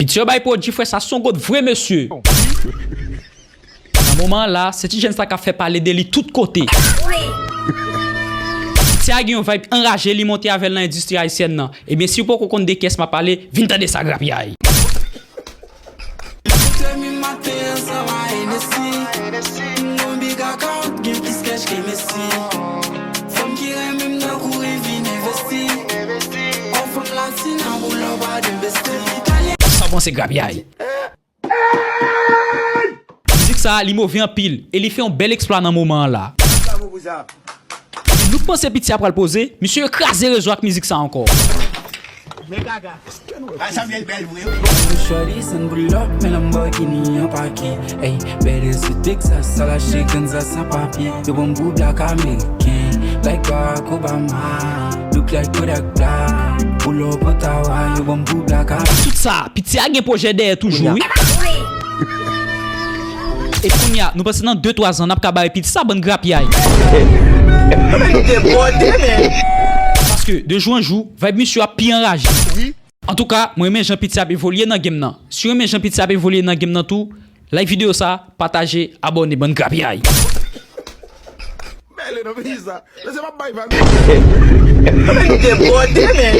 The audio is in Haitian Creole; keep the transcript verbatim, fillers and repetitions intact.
Piti yo bay Prodji, frè, sa se yon god vre, mesye. Nan moman an la, se ti jèn sa k ap fè pale de li tout kote. Piti a gen yon vibe anraje, li monte avè l nan endistri ayisyèn nan. Ebyen, si w poko konn de kiyès m ap pale, vin tande sa, grapyay. Demen maten ansanm a Hennessy. Yon big account gen plis kèch ke Messi. Fanm ki renmen m nan kouri vin envesti. On fanm latina, boulò pa de besti. Italyen. Sa bon, se grapyay. Mizik sa a, li move anpil e li fè yon bèl eksplwa nan moman an la. Bravo pou sa. Nou panse Piti a pral poze, misye kraze rezo ak mizik sa ankò. Shorty send pull up, men Lamborghini an pake. Ey, bèl se Texas, sa lache ganza san papye. Yo ban m pou black American, like Barack Obama. Look like Kodak Black, pull up Ottawa, yo ban m pou black American. Tout sa, Piti a gen pwojè dèyè toujou, wi. E kounye a, nou panse nan de twa zan, n ap ka bare Piti sa bann grapyay. Paske, de jou an jou, vibe misye ap pi anraje. Antouka, mwen renmen jan Piti ap evolye nan game nan. Si w renmen jan Piti ap evolye nan game nan tou, like videyo sa, pataje, abòne, bann grapyay. Bèl non peyi sa. Mesye m ap bay vag. Debòde, men.